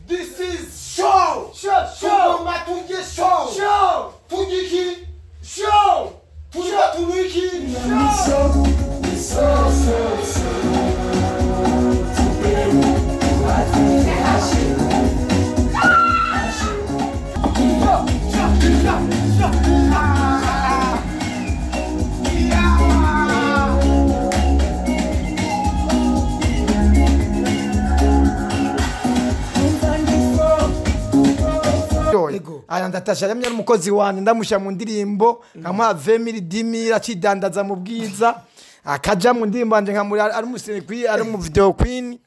This is show. Show, show. Tugomba tujye show. Show. Tujye iki? Show. Tujye tujye iki? Show. Aya ndatasha yamye n'umukozi wanje ndamusha mu ndirimbo nkamuha 20000 10,000 acidandaza mu bwiza akaja mu ndirimbo anje nkamuri ari umusine kwi ari mu video queen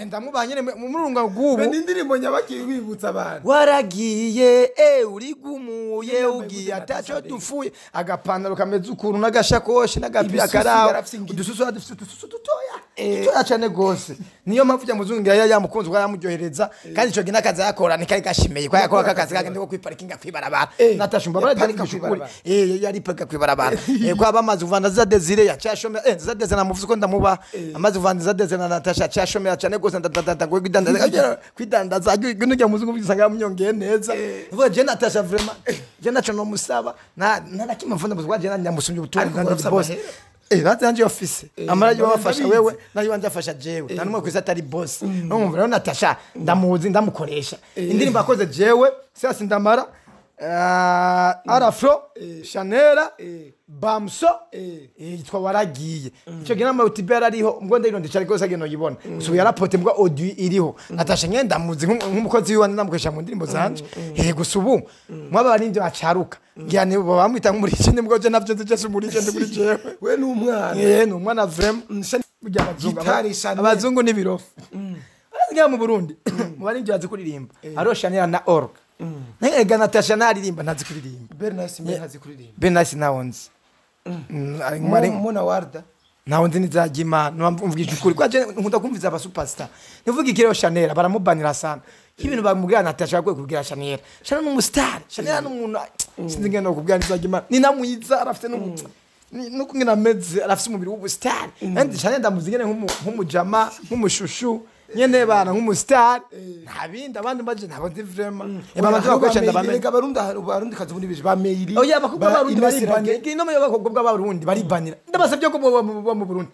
ndamubaha nyene mu murunga gubu Ni indirimbo nyabakiye wibutsa abantu. Waragiye urigumuye ugiye ataco dufuye agapantaro kameze ukuntu n'agashakoshi n'agapira karaho udususu adufite udususu dutoya dutoya cyane gose niyo mpamvu ya muzungu ya yamukunze kwa yamuryohereza kandi ico gina kaza yakora ni kari gashimeye kwa yakora kakazi kagende ko kwiparkinga kwibarabara Natasha mbabara cyane kashukuri yari paka kwibarabara kwa bamaze uvanda za Desire ya cyashomera za Desire namuvuze ko ndamuba amaze uvanda za Desire na Natasha cyashomera cyane gose ndatatata kwidandaza kwidandaza nujya muzungu bisanga munyongeye neza vuga je Natasha vraiment je nacho no musaba na na kimwe mvunda muzwa je nyamusumye ubutunzi boss bazanje office amara yo bafasha wewe nayo wanje afasha jewe nta numwe kwisa atari boss numva rero Natasha ndamuzi ndamukoresha indirimbo akoze jewe sasa ndamara Arafro Chanela Bamso yitwa waragiye ico gina ama utibera ariho mbwo ndayironde cyane gose ageno yibona so yarapote mbwa audio iriho Natasha ngenda muzi nk'umukozi wiwe ndamukoresha mu ndirimbo zanje gusa ubu mwaba barindi bacaruka ngira ni bamwita nk'umuri kindi mbwo je navyo nje sumuri je ndi kuri jewe we n'umwana ni umwana vraiment burya abazungu abazungu ni birofu baraziga mu Burundi mu barindi bazi kuririmba aro Chanela na Org Nega Natasha naririmba ntazi kuririmba. Bernice mbe ntazi kuririmba. Bernice nawonzi. Mona Warda. Nawonzi nizagima numvugije ukuri kwa je nkunda kumviza aba superstar. Nivuga ikireo Chanel baramubanira sana. Ibintu bamubwira Natasha akwiye kubwira Chanel. Chanel ni umustar. Chanel ni umuntu sinzi ngene no kubwira nizagima. Ni namwiza arafite no kungena meze arafite umubiri w'ubustar. Kandi Chanel ndamuzigene nk'umujama nk'umushushu. Nyene bana nk'umustar ntabindi abandi baje nabo ndi vraiment babanze bakoresha ndabamenye abarundi kazi muri bije ba Meiri oya abakobwa b'abarundi baribanira inoma y'abakobwa b'abarundi baribanira ndabasabye ko bo mu Burundi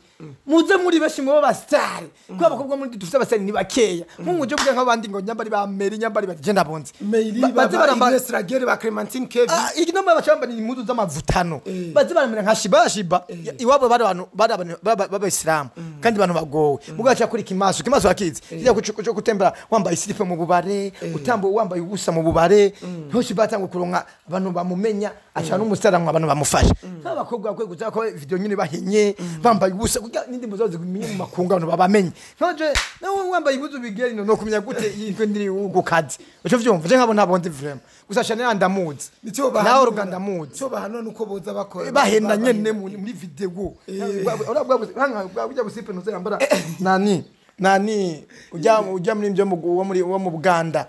muze muri benshi mu ba star ko abakobwa muri dufite abastar ni bakeya nk'umuje bwa nk'abandi ngo nyambari ba Meiri nyambari baje ndabonze Meiri baze baramba Ines Raguel ba Clementine Kevin inoma bacamba ni impuzu z'amavutano baze baramera nka Shiba Shiba iwabo bari abantu b'abayisilamu kandi abantu bagowe mugacha kuri kimaso kimaso kijya kuco kutembera wambaye isilipe mu bubare utambo wambaye ubusa mu bubare ntoshi batanga kuronka abantu bamumenya acha n'umusara ngo abantu bamufasha nk'abakobwa bakwiye kuza ko video nyine bahenye bambaye ubusa kugira n'indi muzozi kumenye mu makunga abantu babamenye ntoje nawe wambaye ibuzu bigeri no kumenya gute yitwe ndiri uko kazi uco vyumva je nkabo ntabondi vraiment gusa Chanel ndamuzi nawe Ruganda ndamuzi cyo bahano nuko boza bakora bahenda nyene muri video urabwa bwa busipe ntuze yambara nani ujya muri mbyo wo mu Buganda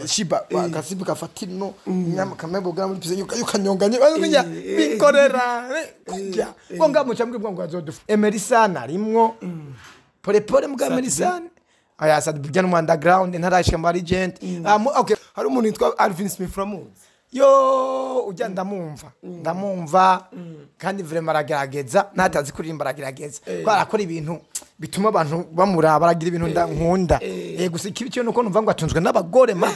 Shiba akasibu kafatino nyama kamebo bwa muri pise yukanyonganye bamenya bikorera kujya ngo ngamuca mbwe ngo azodufa Emerisana arimwo pole pole mbwa Emerisana aya sad bujya no underground ntarashika mu agent okay hari umuntu yitwa Alvin Smith Ramuzi yo ujya ndamumva kandi vraiment aragerageza natazi kuririmba aragerageza ko arakora ibintu bituma abantu bamuraba baragira ibintu ndankunda gusa ikibi cyo nuko numva ngo atunzwe n'abagore ma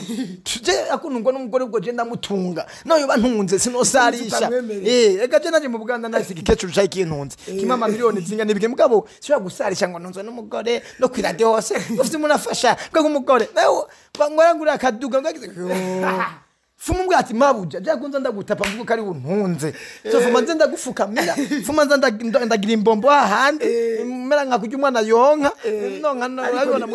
tuje akunungwa n'umugore ubwo je ndamutunga nayo bantunze sinosarisha ega je nanje mu Buganda nahise igikecuru cyayi kintunze kimwe ama miliyoni zinga nibige mugabo sishobora gusarisha ngo ntunzwe n'umugore no kwirade hose ufite umuntu afasha bwa umugore nayo bangora ngura akaduga ngo Fumu mbwa ati mabuja jakunza ndagutapa mvugo kari untunze so fuma nze ndagufukamira fuma nze ndagira imbombo ahandi mera nka kujya umwana yonka nonka nabibona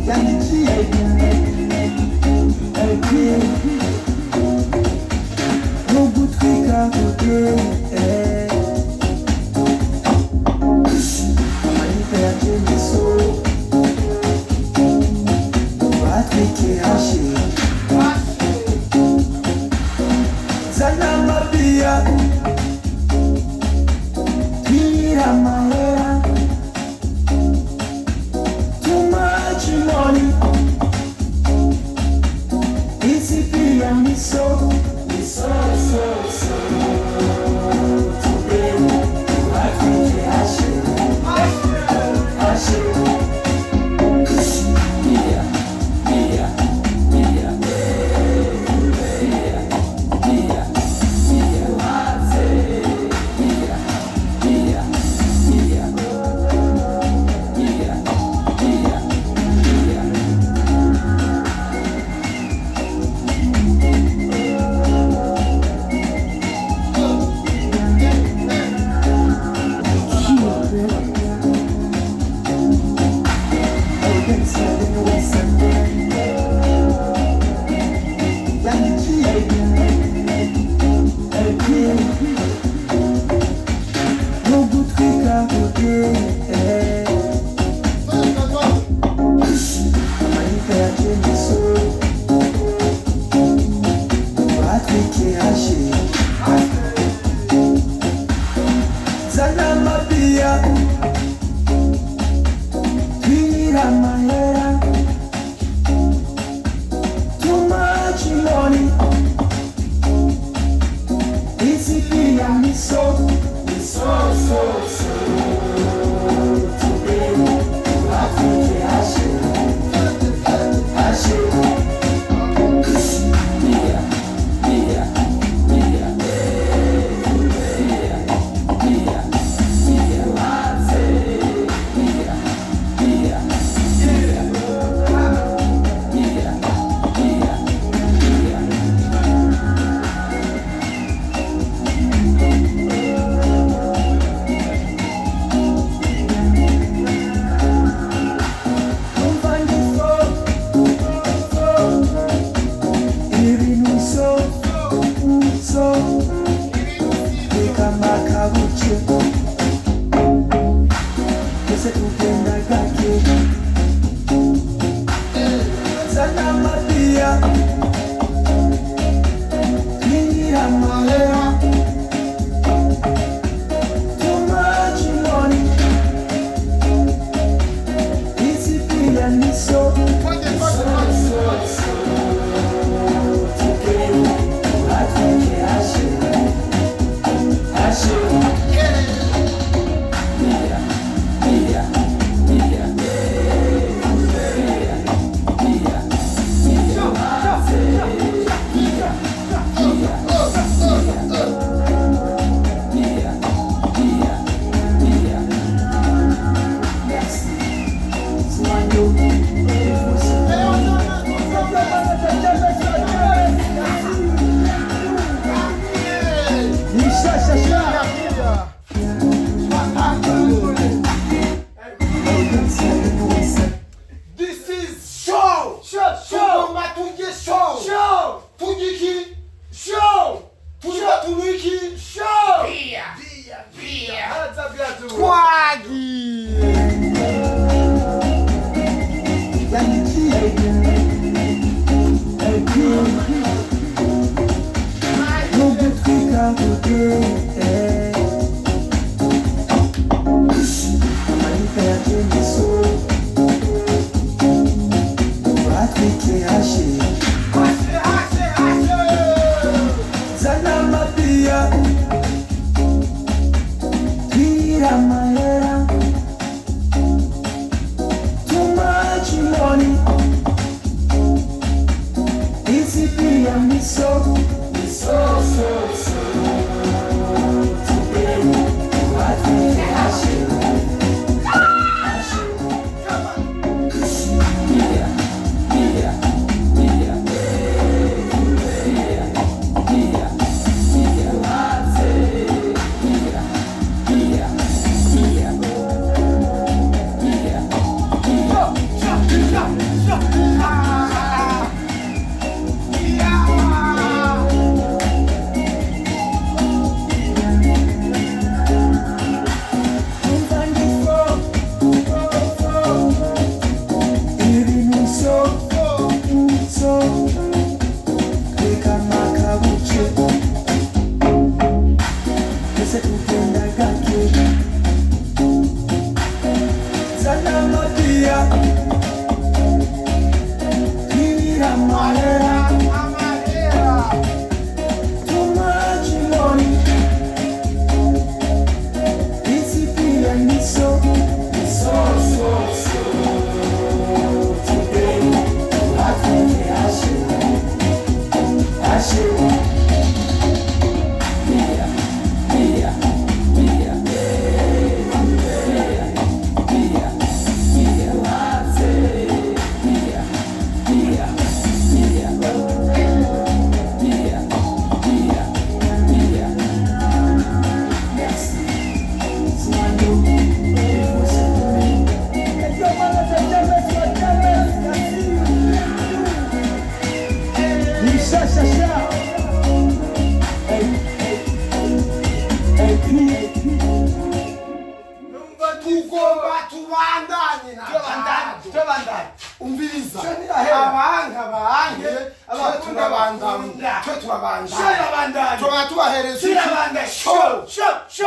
L'amitié, elle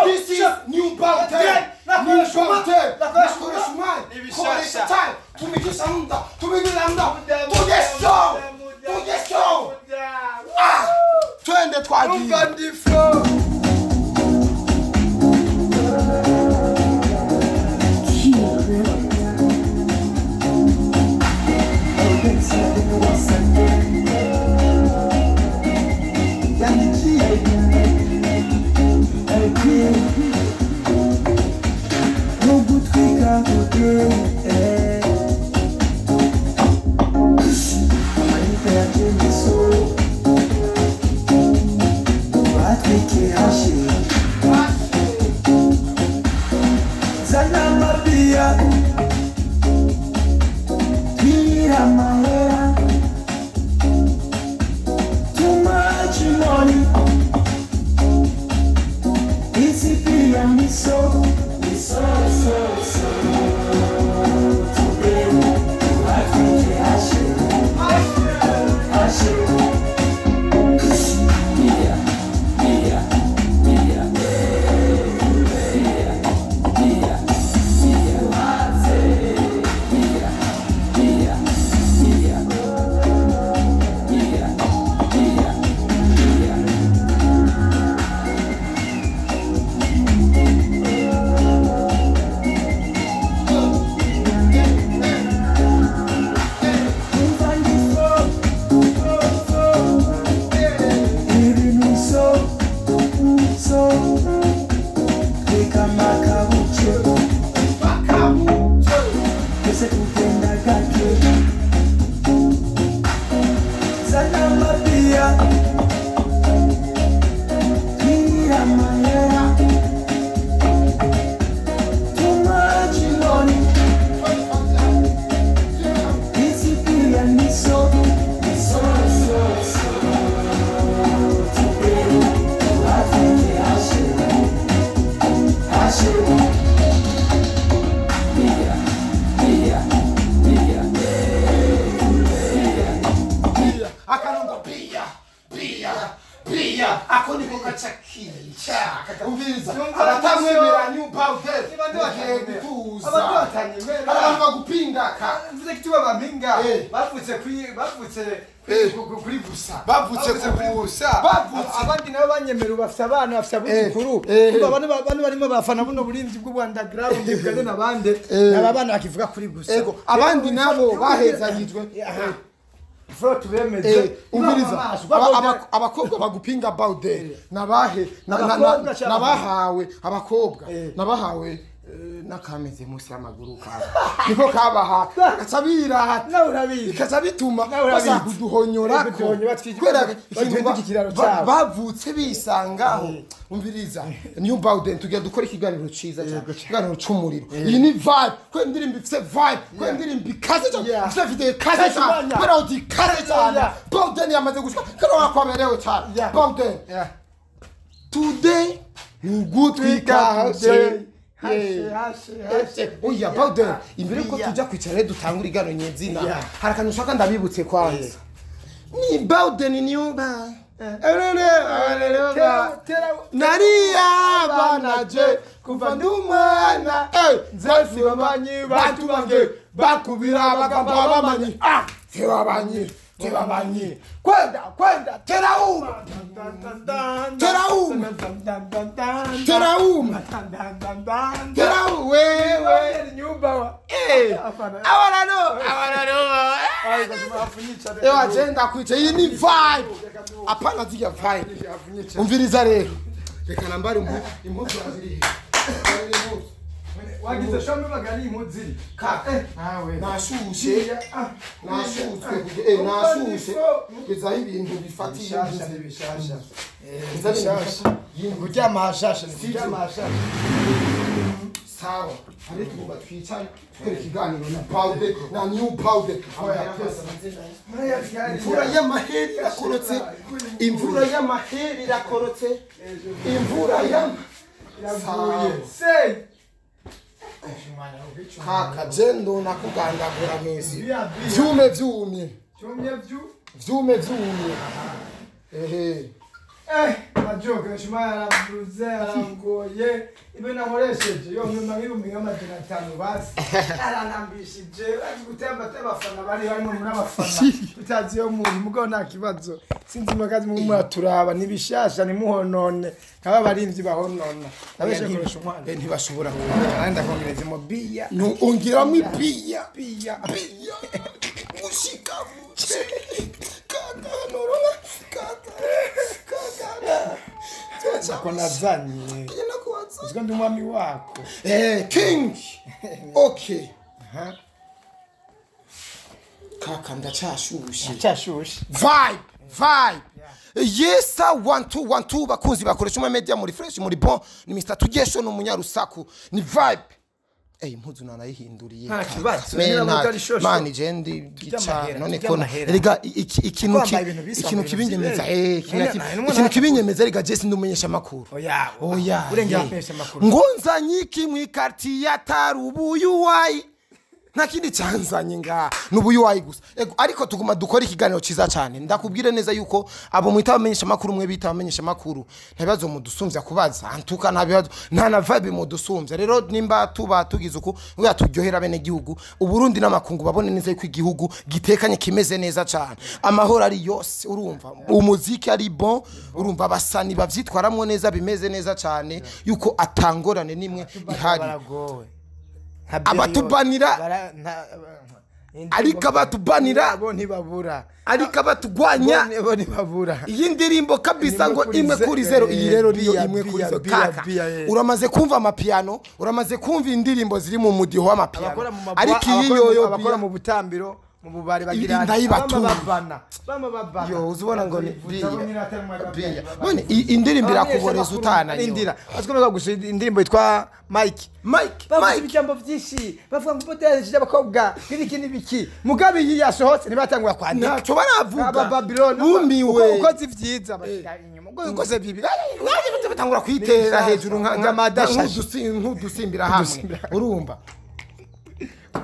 This is New Bautel. New Bautel. Twende twagiye. Abandi nabo banyemera bafite abana bafite abuzukuru abantu barimo bafana buno burinzi bw'u underground bwende nabande aba bana bakivuga kuri gusa ego abandi nabo bahezanyijwe. Ifro tubemeze. Umviriza, abakobwa bagupinga Bawden nabahe nabahawe abakobwa nabahawe nakameze munsi y'amaguru kawe niko kabaha kacabira nawe urabizi bikaca bituma bazakuduhonyora bavutse bisangaho. Umviriza, New Bawden tugiye dukora ikiganiro ciza cyane, ikiganiro c'umuriro. Iyi ni vibe, kwe ndirimbo ifise vibe, kwe ndirimbo ikaze cyane, ifise video ikaze cyane, kwe audio ikaze cyane. Bawden yamaze gushika kero wakwaberewe cyane. Bawden today ni gutwika. Oya Bawden, imbere ko tuja kwicara dutangura igano nyezina, hari akantu ushaka ndabibutse kwanza. Ni Bawden New Bawden nariya banaje kuva ndi umwana nzasi bamanyi bantu bange bakubira bagamba bamanyi tebabanyi tebabanyi kwenda kwenda terauma terauma terauma terauma wewe nyumba awarano awarano ewa jenda kwica. Iyi ni vibe, apana zirya vibe. Umviriza rero, reka nambare impuzu ziri wagize shombe bagari impuzu ziri kaka nashushe nashuswe nashushe gezaho ibintu bifatiye bishasha bishasha kuryama hashasha kuryama hashasha. Sawa, hari tugomba twicare tukora ikiganiro na Bawden na New Bawden. Imvura y'amaheri irakorotse, imvura y'amaheri irakorotse, imvura y'amaheri. Kaka jendo nakugandagura mwezi vyume vyumye vyume vyumye. Ehe majoke shuma yaravuze arangoye ibe nakoresheje yo nyuma y'ibihumbi 500 basi aranambishije bazi gutamba abafana bari harimo muri abafana tutazi yo muri mugabo nta kibazo sinzi magazi mu muraturaba nibishasha nimuhonone nkaba barimvyi bahonona nabeshe koresha umwana ntibashobora kubona ndakongereza mu biya no ongeramo ibiya biya biya mushika kaka norona kaka kaka nazanye uziko ndi umwami wako king. Okay, kaka ndacashushe ndacashushe vibe vibe. Yes, 1 2 1 2 bakunzi bakoresha umwe media muri fresh muri bon ni Mr Tugesho no munyarusaku ni vibe. Impuzu nanayihinduriye mani je ndi gica none ko rega ikintu kibinyemeza ikintu kibinyemeza rega je sindumenyesha makuru. Oya oya urengera kumenyesha makuru ngo nzanyiki mu ikarti ya tarubuyu wayi nta kindi cyanzanye nga nubuyu wayi gusa. Ariko tuguma dukora ikiganiro ciza cyane. Ndakubwire neza yuko abo mwita bamenyesha makuru mwe bita bamenyesha makuru ntabibazo mudusumvya kubaza antuka ntabibazo nta na vibe mudusumvya. Rero nimba tuba tugize uku ngo turyohera bene gihugu Uburundi n'amakungu babone neza yuko igihugu gitekanye kimeze neza cyane, amahoro ari yose, urumva umuziki ari bon, urumva abasani bavyitwaramwo neza bimeze neza cyane yuko atangorane nimwe ihari. Abatubanira ariko abatubanira bo ntibabura, ariko abatugwanya bo ntibabura. Iyi ndirimbo kabisa ngo 1-0 iyi rero niyo 1-0 kaka. Uramaze kumva amapiano, uramaze kumva indirimbo ziri mu mudiho w'amapiano, ariko iyi yoyo abakora mu butambiro mu bubare bagira ndayibabana bamababana yo uzibona ngo ni biya none indirimbo irakuboreza utana indira aziko gusa indirimbo yitwa Mike Mike bavuze ibijambo byinshi bavuga ngo boteje abakobwa n'ibiki n'ibiki mugabe iyi yasohotse ntibatangura kwandika ntacyo baravuga aba Babylon bumiwe uko zivyiza bashira inyuma uko ukoze bibi batangura kwitera hejuru nka nk'udusimbira hamwe urumva.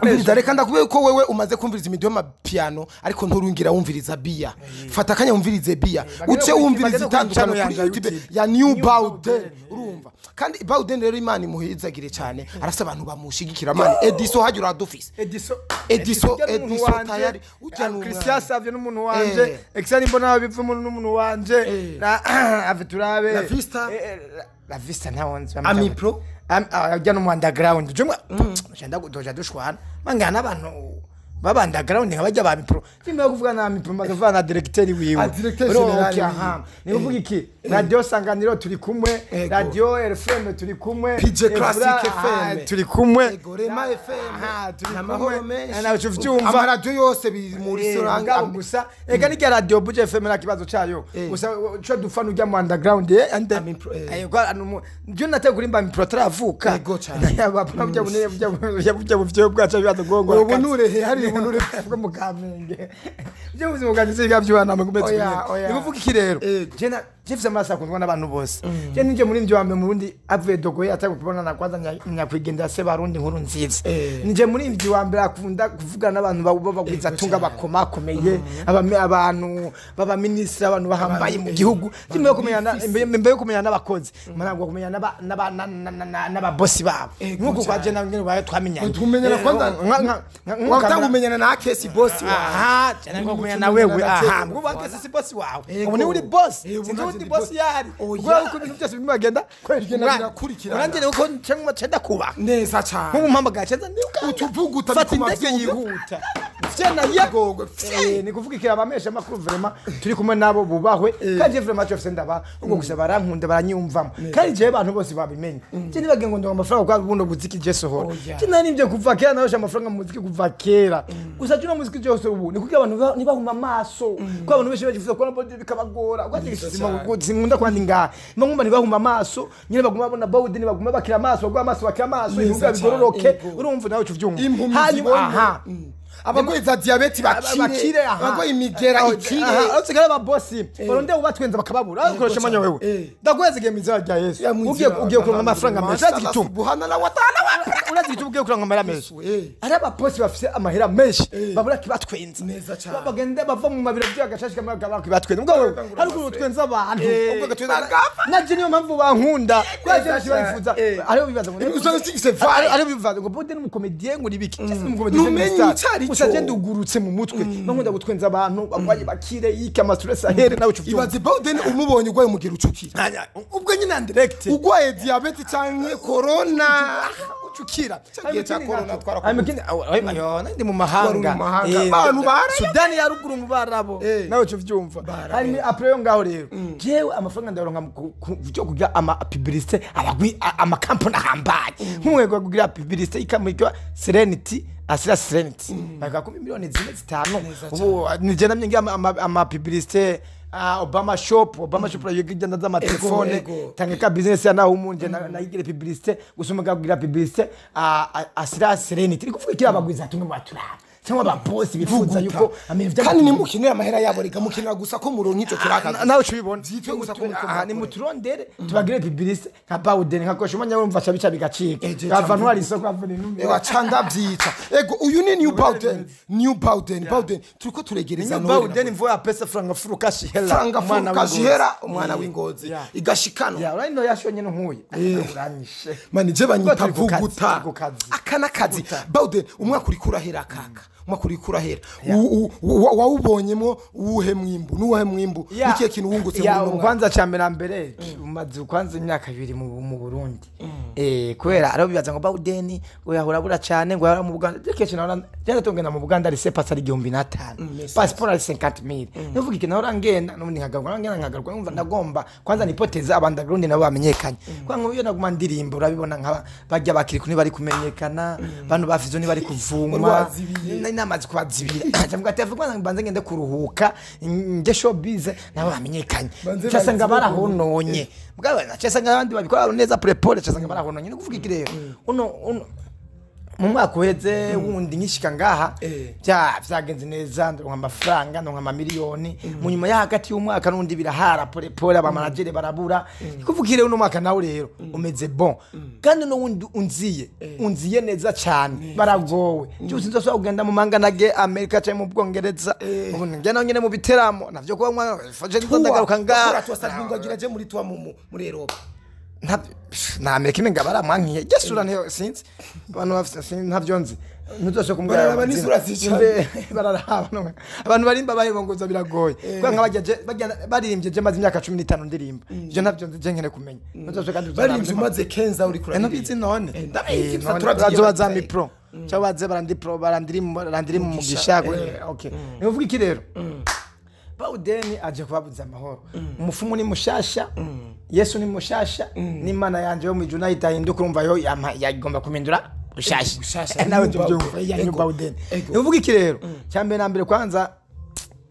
Umviriza reka ndakubwiye ko wewe umaze kumviriza imidiho y'amapiano ariko nturungira wumviriza biya. Fata akanya wumvirize biya uce wumviriza itandukano kuri YouTube ya New Bawden urumva. Kandi Bawden rero Imana imuhizagire cyane arasa abantu bamushigikira mani Ediso hajya uradufise Ediso Ediso Ediso tayari ujya n'umwana Christian Savio n'umuntu wanje Exani mbona bivumu n'umuntu wanje na Aveturabe La Vista La Vista ntawanze Ami Pro ajya no mu underground jumwe nshanda gudoja dushwana mangana abantu Baba underground nkabajya ba mipro. Nimba kuvuga na mipro magavuga na directeur wiwe. Directeur general. Aha. Ni kuvuga iki? Radio Sanganiro turi kumwe, Radio RFM turi kumwe, PJ Classic FM turi kumwe, Ego Rema FM, turi kumwe. Na uvyumva. Ama radio yose biri muri Soranga gusa. Ega ni radio Buja FM na kibazo cayo. Gusa cyo dufana ujya mu underground and ndio nategurimba mipro taravuka. Ego cyane. Yaba bya bunene bya buvyo bwacu bibazo gongora. Ubu nurehe hari ubunure bwo mu Kamenge. Byo buzima bwanjye siga byubana amagumetse. Oya. Ni kuvuga iki rero? Je na Jefferson Masa kundwa n'abantu bose. Je ninje muri mvyo wambe mu Burundi avuye dogoye atari kubona na kwanza nyakwigendera se barundi nkuru nziza. Ninje muri mvyo wambe akunda kuvuga n'abantu babagwiza tunga bakomakomeye abantu baba ministre abantu bahambaye mu gihugu. Jimbe kumenyana imbe yo kumenya n'abakozi. Managwa kumenya n'aba n'aba boss babo. Nkuko kwa je nangene bayo twamenyanye. Tumenyana kwanza watangumenyana na Kesi boss wawe. Aha, cyane ngo kumenya na wewe. Aha, ngo ba Kesi si boss wawe. Ubu ni uri boss. Sinzi boss yari. Ubwo ibintu byose bimagenda kwegenda birakurikirana. Urangire uko cyangwa cenda kuba. Neza cyane. Nkubu mpamagaye cenda ndiuka. Utuvuguta bikuma yihuta. Fyena yagongwe. Ni kuvuga ikira abamesha makuru vraiment turi kumwe nabo bubahwe kandi vraiment cyo ndaba ubwo gusa barankunda baranyumvamo kandi je abantu bose babimenye. Je nibagiye ngo ndo amafaranga kwa buno buziki je sohora. Je nari nivyo kuva kera nawe amafaranga mu muziki kuva kera. Gusa cyo muziki cyose ubu ni kugira abantu nibahuma amaso. Ko abantu benshi bagifuza kubona body bikabagora. Kwatigishizima sinkunda kwandi ngaha. Ngumva nibahuma amaso nyine baguma babona body nibaguma bakira amaso bagwa amaso bakira amaso ibivuga bigororoke urumva nawe uvyumva. Hanyuma aha abagoye za diabete bakire abagoye imigera ikire aho aba boss baronde ubatwenza bakababura akoresha manya wewe ndagweze game izara rya Yesu ugiye kuronka amafaranga menshi urazi buhana na watana urazi gituma ugiye kuronka amahera menshi ari aba boss bafise amahera menshi babura kibatwenza bagende bava mu mabiro by'agashashika kibatwenza ubwo hari ukuntu twenza abantu ubwo gatwenza naje niyo mpamvu bankunda kwaje bakifuza ariho bibaza ngo ariho bibaza ngo bode n'umukomedien ngo nibiki n'umukomedien gusa je ndugurutse mu mutwe nkunda gutwenza abantu bagwaye bakire yike amastress ahere nawe ucuvyumva ibaze Bawden umubonye ugwaye umugira ucukira ubwo nyine direct ugwaye diabete canke corona ucukira gihe cya corona twarakumye ndi mu mahanga abantu bara Sudani ya ruguru mu barabo nawe ucuvyumva hari après yo ngaho rero jewe amafaranga ndaronka byo kugira ama publicité abagwi ama company ahambaye nkumwego kugira publicité ikamurikwa Serenity asira Serenity bagakumi miliyoni zine zitanu ubu nije namye ngira ama publicité Obama shop yigenda za telefone tangeka business ya naho umunje nayigire publicité gusoma kugira publicité asira Serenity iri kuvuga kira abagwiza tumwe baturaba cyangwa ba boss bifuza yuko kandi ni mukinira amahera yabo rega mukinira gusa ko muronka ico kiraka nawe cubibona vyitwe gusa ko ni muturondere tubagire publicité nka Bawden nka kosha umanya urumva chabica bigacika bava ntwari isoko avuna intumbi ewa canda byita ego uyu ni New Bawden New Bawden Bawden turiko turegereza no Bawden mvo ya pesa franga furuka shihera franga furuka shihera umwana w'ingozi igashikano ya urano yashonye nkuye uranyishe mani je banyita vuguta akana kazi Bawden umwaka uri kurahera kaka umwaka uri kurahera wawubonyemo uwuhe mwimbu nuwuhe mwimbu nikiye kintu wungutse muri no kwanza cha mbere mbere umaze kwanza imyaka 2 mu Burundi kubera aro bibaza ngo Bawden ngo yahora bura cyane ngo yahora mu Buganda kenshi nahora natongena mu Buganda ari se pasari 2005 passport ari 50000 nuvuga iki nahora ngenda n'ubundi nkagaruka ngenda nkagaruka numva ndagomba kwanza nipoteza abandagrundi nabo bamenyekanye kwa ngo iyo naguma ndirimbo urabibona nka bajya bakiri kuni bari kumenyekana bantu bafizo ni bari kuvumwa namazi kubazibira cyangwa ati avuga mbanze ngende kuruhuka nge showbiz nabo bamenyekanye cyasanga barahononye mugabo cyasanga abandi babikora neza prepore cyasanga barahononye no kuvuga iki rero uno mu mwaka uheze wundi nkishika ngaha byagenze neza ndonka amafaranga ndonka amamiliyoni mu nyuma ya hagati y'umwaka n'undi birahara pole pole aba manager barabura kuvuga uno mwaka nawe rero umeze bon kandi no wundi unziye neza cyane baragowe cyo sinzo so kugenda mu manga nage America cyangwa mu Bwongereza ubu ngena nyene mu biteramo navyo kuba mwana faje ndagaruka ngaha twasabwa je muri twa muri Europe na Amerika imenga baramwankiye gesura ntiyo sinzi abantu bafite ntavyo nzi ntuzoshe kumbwira bararaba abantu barimba bayibongoza biragoye kwa nka bajya baririmbye je maze imyaka 15 ndirimba ivyo ntavyo nzi je nkene kumenya ntuzoshe kandi baririmbye umaze kenza uri kuraririmba ntubizi none ndabizi turazoba za mipro Cyangwa baze barandi pro barandiri barandiri mu mugisha. Okay, ni uvuga iki rero? Bawudeni aje kubabuza amahoro. Umufumu ni mushasha, Yesu ni mushasha, n'Imana yanje yo mu ijuru nayo itahinduka. Urumva yo yagomba kumindura bushasha. Bushasha. Nawe New tubyumva ya new Ego. Bawudeni. Ego. Ni uvuga iki rero? Cyambere na mbere, kwanza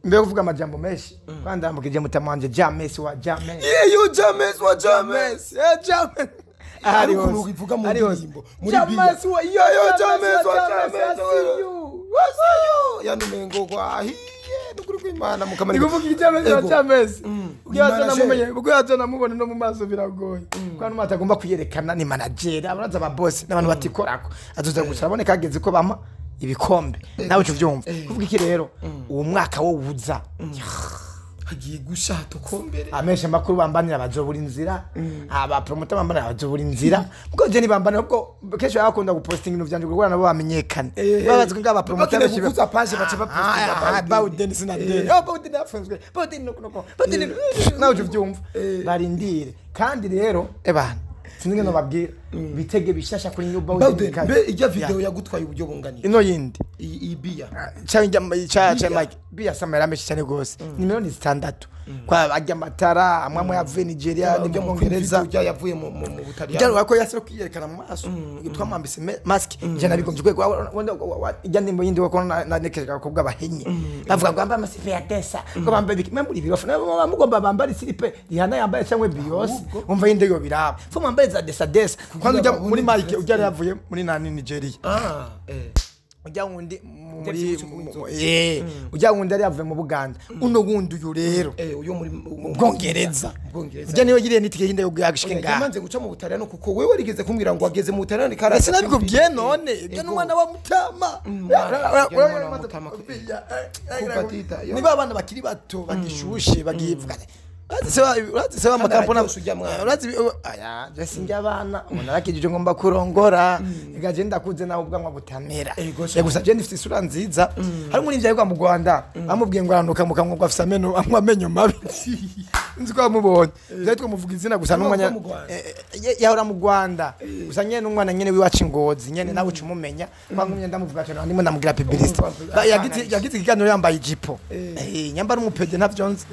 mbere yo kuvuga amajambo menshi, kwanza ndamukije mutama wanje James wa James. Yeyo, James wa James. Yeah, James. Hari ukuntu ubivuga mu Ari hose. ndirimbo, muri James wa Yo, James wa James, James. I see you. Wasayo yanumengo kwahiye nukuri kw'Imana mukamara. Ni kuvuga James wa Ego. James. Ubwo Manager. namumenye, ubwo yazo namubona no mu maso biragoye. Kwa numa atagomba kuyerekana ni manager, abaraza aba boss n'abantu batikorako. Azoza gusa abone kageze ko bama ibikombe. Nawe uco vyumva. Kuvuga iki rero? Uwo mwaka wo wuza. Hagiye gusha tukombere. Amesha makuru bambanira bazobura inzira, aba promoter bambanira bazobura inzira, kuko je nibambanira ubwo kenshi baba bakunda gupostinga ibintu vyanje kugira nabo bamenyekane. Babazwe ngaba promoter Bakeneye benshi gukuza page, baca bapostinga Bawden. Bawden sinadeni, oh Bawden yafunzwe, Bawden nuko nuko Bawden, nawe uco vyumva. Barindire kandi rero ebana, sinzi ngeno babwira bitege bishasha kuri new Bawden. Bawden, mbe ijya video yagutwaye uburyo bungana iki? Ino yindi? Iyi biya. Cyangwa cya Mike biya samera menshi cyane gose, ni 6 miliyoni kwa ajya amatara amwe amwe yavuye Nigeria ni mu Bwongereza. Ujya yavuye mu Butaliyani. Byari ko yasiro kwiyerekana mu maso, twamwambise mask. Je nabigombye kwego ijya ndimbo yindi wako nanekeje abakobwa bahenye bavuga ngo bambaye amasilipe ya desa, ngo bambaye ibiki mwe muri birofu mugomba bambare isilipe Rihanna yambaye cyangwa Beyonce, umva yindi yo biraba fo mwambaye za desa desa. Kwanza ujya babone muri Mike ujya yavuye muri nani Nigeria. Ah, eh. Ujya wundi muri ujya wundi yari yavuye mu Buganda, uno wundi uyu rero Eh, uyo muri mu Bwongereza. Bwongereza. Ujya niyo yiriye n'itike yindi yo gushika ngaha. Yamanze guca mu Butaliyani kuko wewe warigeze kumbwira ngo wageze mu Butaliyani karaza. Ese nabikubwiye none ibyo n'umwana wa Mutama? Ibyo n'umwana wa Mutama. Kubatita, yo. Niba abana bakiri bato bagishushe bagivuga urazi se amakampani araryoshe ujya mwana. Urazi aya je sinjya abana umuntu arakijije ngomba kurongora igaje ndakuze nawe ubwanwa butamera. Ego, Eh, gusa je ndifite isura nziza. Hari umuntu ivyo mu Rwanda amubwiye ngo aranuka mu kanwa ngo afise ameno anywa amenyo mabi, nzi ko bamubonye byari twamuvuga izina gusa n'umwanya. Mu Rwanda. Yahora mu Rwanda gusa nyene n'umwana nyene wiwacu ingozi nyene nawe uca umumenya kwangumye ndamuvuga cyane ndimo ndamubwira publicity. Yagize ikiganiro yambaye ijipo. Nyambara umupede ntavyo nzi,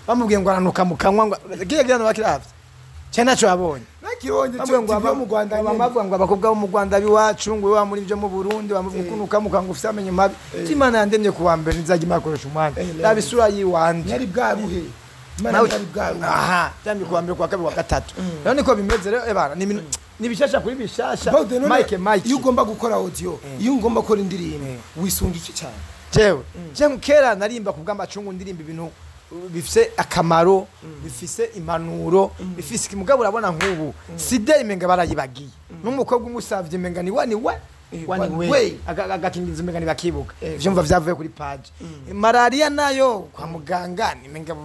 bamubwiye ngo aranuka mu kanwa ngo kiya kiganiro bakiravye cyane naco yabonye. Nakibonye. Bamubwiye ngo TV yo mu Rwanda nyene. Bavuga ngo abakobwa bo mu Rwanda biwacu ngo wa muri byo mu Burundi bamuvuga kunuka mu kanwa ufise amenyo mabi. Imana yandemye kuwa mbere nzajya imakoresha umwanya raba isura yiwanje. Yari bwaruhe Imana Nawe yari bwaruhe. Aha byamye kuwa mbere, kuwa kabiri, kuwa gatatu. Rero niko bimeze rero ebana, ni ni bishasha kuri bishasha. Bawden, none Mike Mike. Iyo ugomba gukora audio, iyo ugomba gukora indirimbo, wisunga iki cyane? Jewe jewe kera narimba ku bw'amacungu, ndirimba ibintu bifise akamaro, bifise impanuro, bifise iki. Mugabo urabona nk'ubu sida imenga barayibagiye, n'umukobwa umusavye imenga ni wa ni we wa ni one we way. Agakingizo imenga ntibakibuka vyumva vyavuye kuri page. Malaria nayo kwa muganga nimenga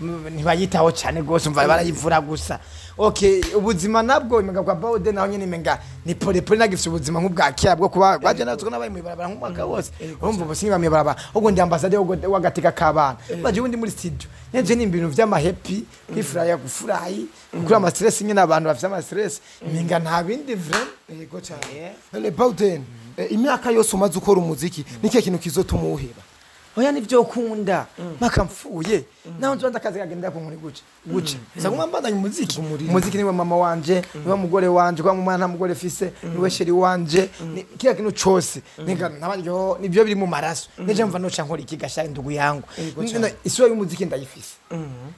ntibayitaho cyane rwose, umva barayivura gusa. Okay, ubuzima nabwo imenga kwa Bawden naho nyene imenga ni pole pole, nagifise ubuzima nk'ubwa kera bwo kuba baje natwe nabaye mw'ibarabara nk'umwaka wose. Urumva ubu sinba mw'ibarabara, ahubwo ndi ambassadeur w'agateka k'abana baje ubundi muri studio nyeje ni ibintu vy'amahappy kwifuraya gufurayi kuri ama stress nyene, abantu bafise ama stress imenga nta bindi vraiment. Yego cyane. None Bawden, imyaka yose umaze ukora umuziki, ni kihe kintu kizotuma uheba? Oya, nivyo kunda maka mfuye naho nzoba ndakazi kagenda ku nkuri guca guca gusa nguma mbandanya umuziki. Umuziki niwe mama wanje, niwe mugore wanje, kwa mwana nta mugore fise, niwe chéri wanje, ni kila kintu cose ninga nabaryo nivyo biri mu maraso. Nije mva noca nkora iki gasha ndugu yangu. Isura y'umuziki ndayifise,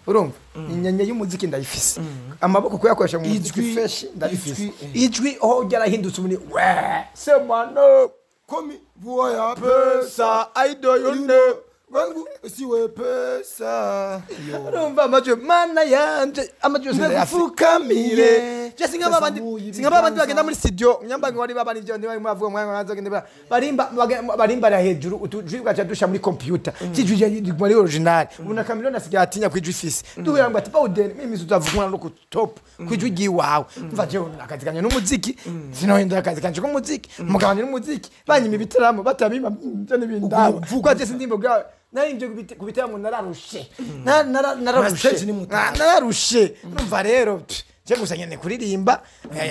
urumva inyenye y'umuziki ndayifise, amaboko kuyakoresha mu muziki Ijwi- fresh ndabifise. ijwi, eh. Ijwi aho ryarahindutse ubu ni we semano Komi voix ya pesa I do you know. Wangu siwe pesa. Yo. Urumva amajwi mana yanje, amajwi yose ndayafise. Nagufukamire. Je singa babandi, singa babandi bagenda muri studio nyamba ngo bari babandi ivyo ndi mwavuga mwa mwaza genda barimba barimba hejuru utujwi bwacha dusha muri computer kijwi muri original. Ubu Chameleone asigaye atinya kwijwi fisi duhera ngo ati Bawden mimi uzavuga no ku top kwijwi giwawe. Umva je akazi kanje n'umuziki, sinohindura akazi kanje k'umuziki, umugabane n'umuziki banyima ibitaramo batabima byo n'ibindaba kuko je sindimbo bwa nari ibyo ku bitaramo nararushe. Stage Nararushe. ni mutara. Nararushe. Numva rero Je gusa nyene kuririmba,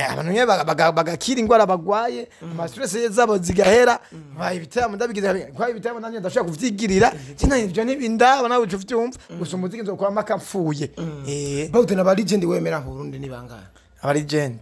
abantu nyene bagakira ingwara bagwaye, ama stress zabo zigahera. Baye ibitaramo ndabigize kwa ibitaramo nanje ndashaka kuvyigirira. Sina ivyo nibindaba nawe uca uvyumva. Gusa umuziki nzokwama kapfuye. Bawden, aba legend wemera mu Burundi ni bangahe? Aba legend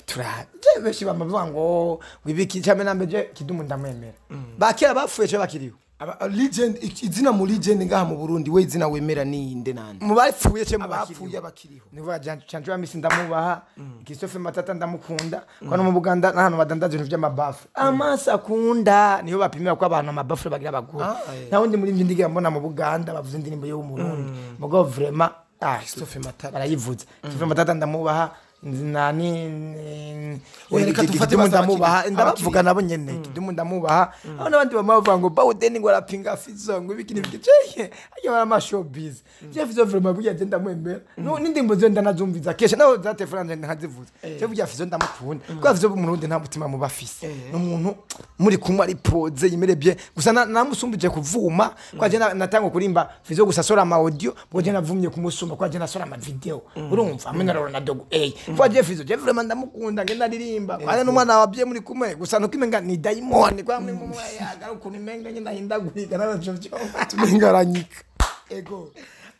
turabe je benshi bamavuga ngo wibiki cyane nambe je Kidumu ndamwemera. Bakera bapfuye cyo bakiriho. Aba legend, izina mu legend ngaha mu Burundi, we izina wemera ni inde nande? Mu bapfuye cyo mu abapfuye bakiriho. Abakiriho. Nivuga Canjo Amisi ndamubaha, Christophe Matata ndamukunda, kwa no mu Buganda n'ahantu badandaza ibintu by'amabafu. Amaso akunda niyo bapimira ko abantu amabafu bagira bagura. Ah. Nta wundi muri ndigira mbona mu Buganda bavuze indirimbo yo mu Burundi. Mugabo vraiment Christophe Matata. Barayivuze. Christophe Matata ndamubaha nani. Oya, reka dufate Kidumu baza ndamubaha, abakiriho. ndabavuga nabo nyene. Kidumu ndamubaha. Aho n'abandi bamwe bavuga ngo Bawden ngo arapinga Fizo ngo ibiki n'ibiki. Ceye ayo bara ama showbiz. Je Fizo vraiment burya je ndamwemera. No n'indirimbo zo ndanazumviza kesha naho za telefone nje nkazivuza. Je burya Fizo ndamukunda. Kwa Fizo mu Burundi nta mutima muba afise. N'umuntu muri kumwe ari pose yimere bien. Gusa namusumbije kuvuma kwa je natanga kurimba Fizo gusa sora ama audio, bwo je navumye kumusumba kwa je nasora ama video. Urumva amwe na Ronaldo kwa je Fizo je vraiment ndamukunda ngenda ndirimba. Kwa n'umwana wabye muri kumwe gusa nukimenga ni daimon kwa muri mumwe yaga ukuntu imenga nyina hindagurika nawe cyo Tumengaranyika. Ego.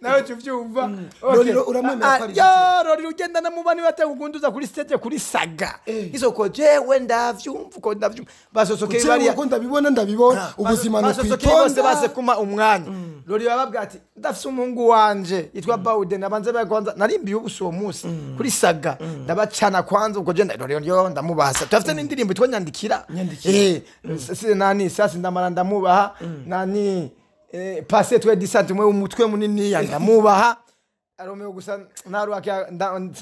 Nawe cyo vyumva. Roriro uramwemera ko ari Yo Roriro ugenda na mubani batakugunduza kuri stage kuri saga. Isoko jewe ndavyumva uko ndavyumva basosokeye bariya. Ko ndabibona ndabibona ubuzima no basosokeye bose kwitonda. base kuma umwanya. Roriro bababwira ati ndafise umuhungu wanje yitwa Bawden abanze bakwanza narimbiye ubuso uwo munsi kuri saga ndabacana kwanza ubwo je Roriro yo ndamubasa. Turafite n'indirimbo yitwa Nyandikira. Nyandikira. Nani sasa ndamara ndamubaha nani passe twe disante mwe umutwe munini ya ndamubaha. Aromeo gusa naruaka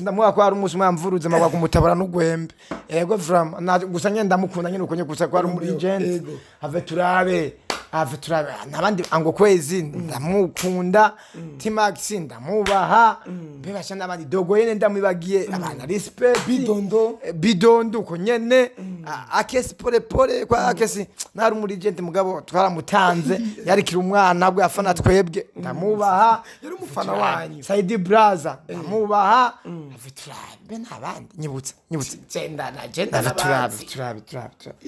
ndamuha ko ari umunsi umwe yamvuruze magwa kumutabara n'ugwembe. Yego vraiment gusa nyene ndamukunda nyene uko gusa ko ari muri agent. Have turabe have turabe nabandi ango kwezi ndamukunda, T-Max ndamubaha, mbebasha n'abandi dogo yene ndamwibagiye abana respect. Bidondo. Bidondo uko nyene. Akesi pole pole kwa akesi nari muri agent mugabo twaramutanze yarikira umwana bwe afana twebwe ndamubaha. Yari umufana wanyu. Saidi Braza ndamubaha. Have turabe n'abandi nyibutse nyibutse Genda na genda have turabe turabe turabe turabe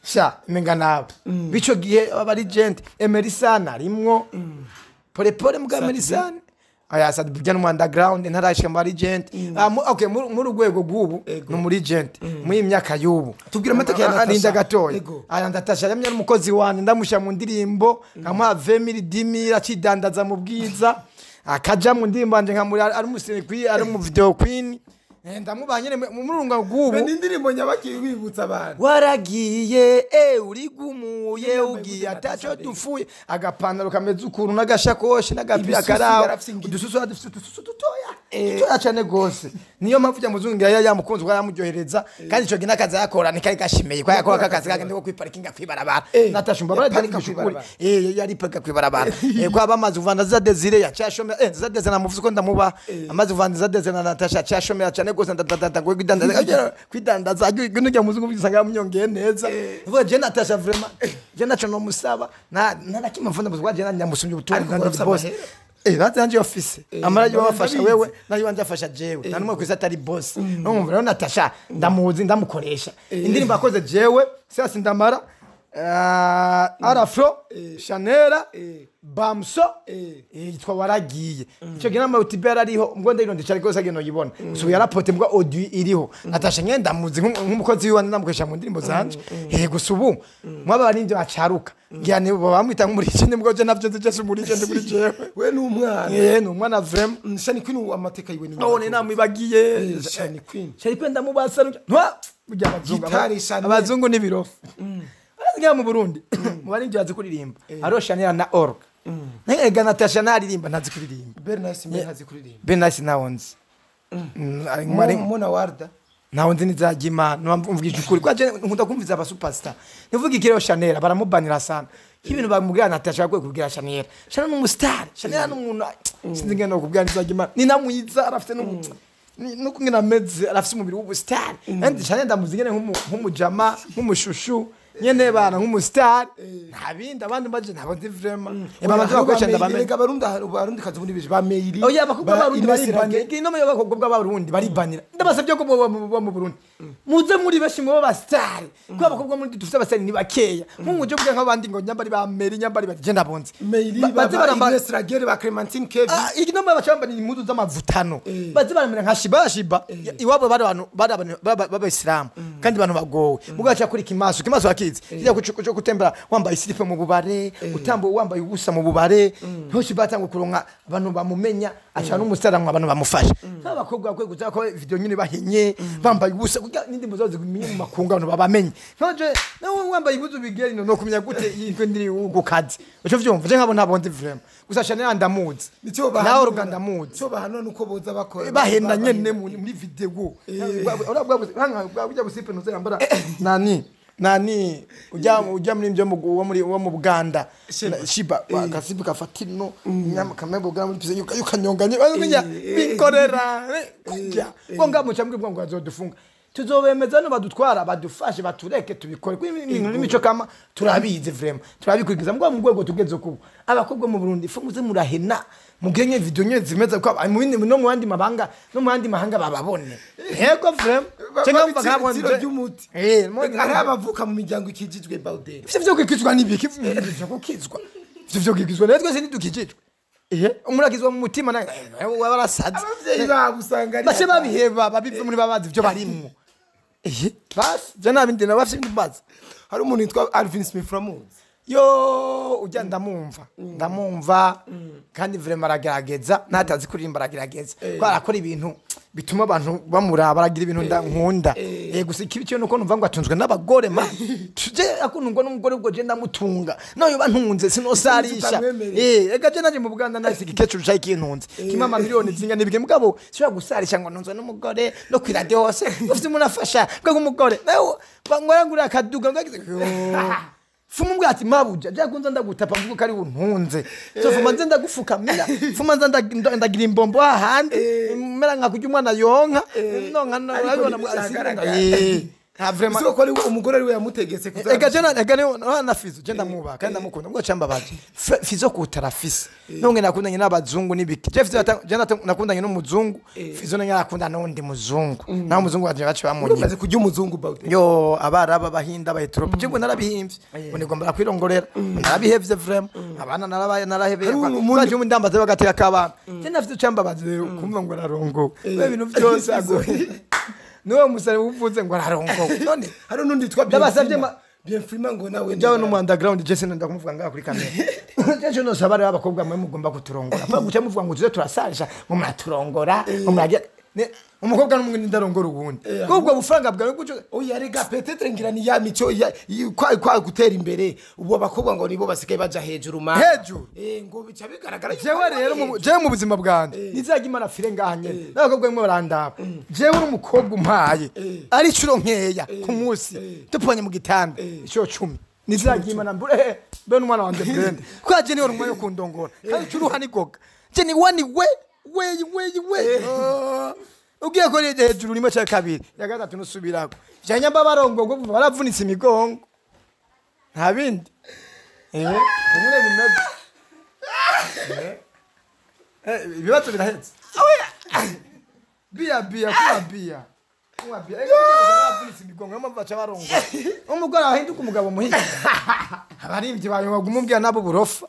sha imenga nawe bico gihe aba agent Emerisana rimwo pole pole mbwa Emerisana aya sad bijya no underground ntarashika mu agent. Okay, muri urwego rw'ubu no muri agent muri iyi myaka y'ubu. Tubwire amateka ya Natasha. Arinda gatoya. Ego. Aya ndatasha yamye ari umukozi wanje ndamusha mu ndirimbo nkamuha 20000 10000 acidandaza mu bwiza akaja mu ndirimbo wanje nkamuri ari umusine queen ari mu video queen. Ndamubaha nyene muri urunga rw'ubu. Ni indirimbo nyabaki wibutsa abantu. Waragiye urigumuye ugiye ataco dupfuye agapantaro kameze ukuntu n'agashakoshi n'agapira Ibisusu karaho yarafise ingi- udususu dufite udususu dutoya dutoya cane gose. Niyo mpamvu ujya muzungu yari yamukunze kuko yaramuryohereza kandi ico gihe n'akazi yakora ntikari gashimeye ko yakora akazi kake ndiko kwiparikinga kwibarabara. Natasha mbabara Yaparika ndavugisha ukuri. kwibarabara. Yari parika kwibarabara. Kwa bamaze kuvana za Desire yacashomera za Desire namuvuze ko ndamuba amaze kuvana za Desire na Natasha yacashomera cane gose ndadadada ngo kwidandaza kwidandaza nujya muzungu bisanga yamunyongeye neza. Vuga je Natasha vraiment je naco no musaba na na kimwe mfunda muzwa je nyamusumye ubutunzi Ariko nandi urafise boss. amahera. Bazi nanje office amara yo bafasha ndabizi. wewe nayo wanje afasha jewe nta numwe kwisi atari boss. Numva rero Natasha ndamuzi ndamukoresha indirimbo akoze jewe sasa ndamara Arafro Chanela Bamso yitwa waragiye ico gihe nama utibera ariho mbwo ndayironde cyane rwose ageno yibona gusa ubu yarapote mbwa audio iriho. Natasha nyene ndamuzi nk'umukozi wiwe ndamukoresha mu ndirimbo zanje. Gusa ubu mwaba barindi bacaruka ngira ni bamwita nk'umurikindi mbwo je navyo nzi je umurikindi kuri jewe. We ni umwana. Ni umwana vraiment. Shani Queen amateka yiwe ni None namwibagiye. Shani Queen. Shani Queen ndamubasa ntwa burya abazungu Gitari Chanel. Abazungu ni birofu. Barazi mu Burundi mu barindi bazi kuririmba hariho Chanel na Org. Ega Natasha naririmba ntazi kuririmba. Bernice mwe ntazi kuririmba. Bernice nawonzi Mona Warda. Nawonzi nizajima numvugisha ukuri kwa je nkunda kumviza aba superstar nivuga ikireo Chanel baramubanira sana ibintu bamubwira Natasha bakwiye kubwira Chanel. Chanel ni umustar. Chanel ni umuntu sinzi ngene kubwira nizajima ni namwiza arafite nuko ngena ameze arafite umubiri w'ubustar kandi Chanel ndamuzi ngene nk'umujama nk'umushushu. Nyene bana nk'umustar. Nta bindi abandi mbaje nabo ndi vraiment. Babanza bakoresha ndabamenye. Erega abarundi abarundi kazi muri bije ba Meiri. Oya abakobwa b'abarundi baribanira. Ino yo abakobwa b'abarundi baribanira. Ndabasabye ko bo mu Burundi. Muze muri benshi mu ba star. Kuko abakobwa muri dufite abastar ni bakeya. Nk'umuje kugira nk'abandi ngo nyambari ba Meiri nyambari ba je ndabonze. Meiri ba Ines Raguel ba Clementine Kevin. Ino mo bacambara impuzu z'amavutano. Baze baramera nka Shiba Shiba. Iwabo bari abantu bari abantu b'abayisilamu kandi abantu bagowe. Mugacha kuri kimaso kimaso akizi. Kijya kuco kutembera wambaye silipe mu bubare, utambo wambaye ubusa mu bubare. Ntoshi batanga kuronka abantu bamumenya acha n'umusara ngo abantu bamufasha. Nk'abakobwa bakwiye kuza ko video nyine bahinye bambaye ubusa kugira n'indi muzozi kumenye mu makunga abantu babamenye. Ntoje nawe wambaye ibuzu bigeri no kumenya gute yitwe ndiri uko kazi. Uco vyumva je nkabo ntabonze vraiment. Gusa Chanel ndamuzi. Nawe Ruganda muzi. Cyo bahano nuko boza bakora. Bahenda nyene muri video. Urabwa ujya busipe ntuze yambara nani nani ujya muri mvyo wo muri wo mu Buganda Shiba kasibu kafatino nyama kamebo bwa muri pise yukanyonganye bamenya bikorera kujya ngo ngamuca mbwe ngo azodufunga tuzobemeza no badutwara badufashe batureke tubikore n'imico kama turabizi vraiment turabikwigiza mbwa mu rwego tugeze kubo abakobwa mu Burundi ifu muze murahena mugenye video nye zimeze ko no mu yandi mabanga no mu yandi mahanga bababone yego vraiment cyangwa mva nkabonye ry'umuti ari abavuka mu miryango ikijijwe Baude ivyo vyo kwikizwa n'ibiki ivyo kukizwa ivyo vyo kwikizwa natwe twese ntidukijijwe umurakizwa mu mutima na warasaze abavyeyi babo usanga ari bace babiheba babive muri babazi ivyo barimwo. Bas je nabindi nabafite imbaza. Hari umuntu yitwa Alvin Smith Ramuzi. Yo ujya ndamumva ndamumva kandi vraiment aragerageza natazi kuririmba aragerageza ko arakora ibintu bituma abantu bamuraba aragira ibintu ndankunda. Gusa ikibi cyo nuko numva ngo atunzwe n'abagore ma tuje akunungwa n'umugore ubwo je ndamutunga nayo bantunze sinosarisha. Ega je naje mu Buganda nahise igikecuru cyayi kintunze kimwe ama miliyoni zinga nibige mugabo sishobora gusarisha ngo ntunzwe n'umugore no ku radio hose ufite umuntu afasha bwa umugore nayo ngora ngura akaduga ngagize fumu mbwa ati mabuja jakunza ndagutapa mvugo kari untunze so fuma nze ndagufukamira fuma nze ndagira imbombo ahandi mera nka kujya umwana yonka nonka nabibona nta vraiment siko ko ari umugore ari we yamutegetse kuza. Ega jena ega na Fizo je ndamuba kandi ndamukunda mbwa cambabaje Fizo kutara Fizo nonge nakundanye n'abazungu n'ibiki je Fizo je nakundanye n'umuzungu Fizo nanye nakunda n'undi muzungu naho umuzungu waje bace bamunye umaze kujya umuzungu Baude yo abaraba bahinda abahetropie je ngo narabihimbye ngo nigomba kwirongorera narabihevye vraiment abana narabaye narahebeye baje mu ndambaze bagatera kabana je na Fizo cambabaje kumva ngo ararongo ibintu byose agoye niwe musare uvuze ngo ararongo none hari nundi twa ndabasabye Bienfrima ngo nawe jawe no mu underground Jason ndakumuvuga ngaha kuri kamera jeje no sabare abakobwa mwe mugomba kuturongora pa guca muvuga ngo tuze turasarisha ngo muraturongora ngo muragira umukobwa n'umwe ndarongora ubundi ko ubwo bufaranga bwawe guco oya rega peut-être ngira ni ya mico kwa gutera imbere ubu abakobwa ngo nibo basigaye baja hejuru ma hejuru ngo bica bigaragara jewe rero jewe mu buzima bwanje nizajya imana fire ngaha nyene n'abakobwa bimwe barandaba jewe uri umukobwa umpaye ari curo nkeya ku munsi tupanye mu gitanda ico 10 nizajya imana mbure be n'umwana wanje brende ko aje niyo rumwe yo kundongora kandi curuha nigoga je ni wani we we we we ugiye ko hejuru rimwe cya kabiri ya gatatu nusubirako janya babarongo ngo baravunitse imigongo nta bindi umwe bimeze ibibazo birahetse biya biya kuba biya kuba biya baravunitse imigongo yo baca barongo umugore ahinduka umugabo muhinga abarimvyi bayo bagumumbwira nabo burofa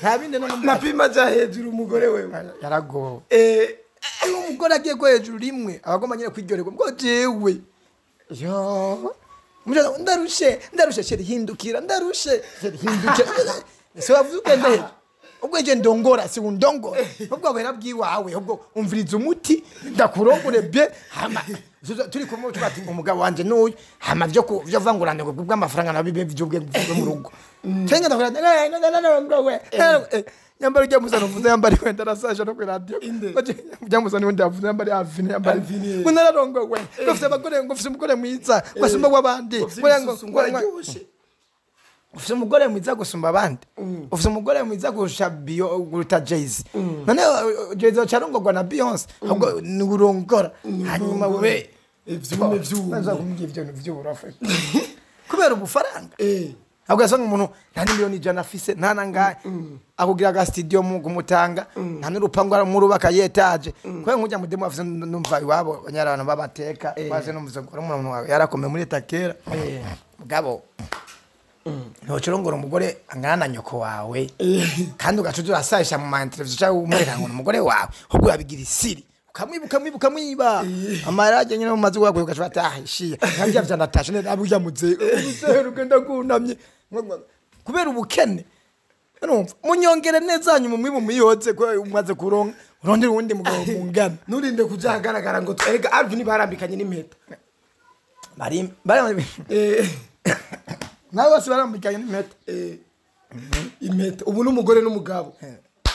nta bindi no napima ja hejuru umugore wewe yaragowe umugore agiye ko hejuru rimwe abagomba nyine kwiryorerwa ngo jewe yo ndarushe ndarushe sheri hindukira ndarushe sheri hindukira se wavuze ugenda hejuru ubwo nje ndongora si undongora ubwo wera bwiwawe ubwo umviriza umuti ndakurongore bye hama turi kumwe tubati umugabo wanje n'uyu hama byo byo vangurane ngo bw'amafaranga nabibe by'ubwe mu rugo cyangwa ndakora we yambara ujya musana uvuze yambara wenda arasaje no kuri radio ujya musana undi avuze yambara Alvin yambara ngo nararongowe ngo ufite abagore ngo ufite umugore mwiza ngo asumba w'abandi ngo ufite umugore mwiza gusumba abandi ufite umugore mwiza kurusha kuruta Jay-Z none Jay-Z acarongorwa na Beyonce ahubwo ni urongora hanyuma we ivyume vyume nza kumubwira ivyo bintu vy'uburofa Kubera ubufaranga. Ahubwo yasanga umuntu nta n'imiliyoni 100 afise, nta nangahe akugira aga studio mu kumutanga, nta n'urupangu aramurubaka yetaje. Kubera nkujya mudemu afise, numva iwabo abanyarwanda babateka baze, numva ngo umuntu yarakomeye muri leta kera. Mugabo ntocorongora umugore angana na nyoko wawe, kandi ugaca uza urasayisha mu ma interview cyangwa umwereka ngo ni umugore wawe, ahubwo urabigira isiri, ukamwiba, ukamwiba, ukamwiba amarage nyine mu mazu wawe, ugaca batahishiye nka bya Natasha neza abuja muze rugenda kunamye kubera ubukene. Urumva munyongere neza, hanyuma umwiba muyihoze ko umaze kuronka, urondera uwundi mugabo mungana. Nturinde kuja ahagaragara ngo erega Alvin barambikanye n'impeta. Bari nawe bose barambikanye n'impeta. Impeta ubu n'umugore n'umugabo.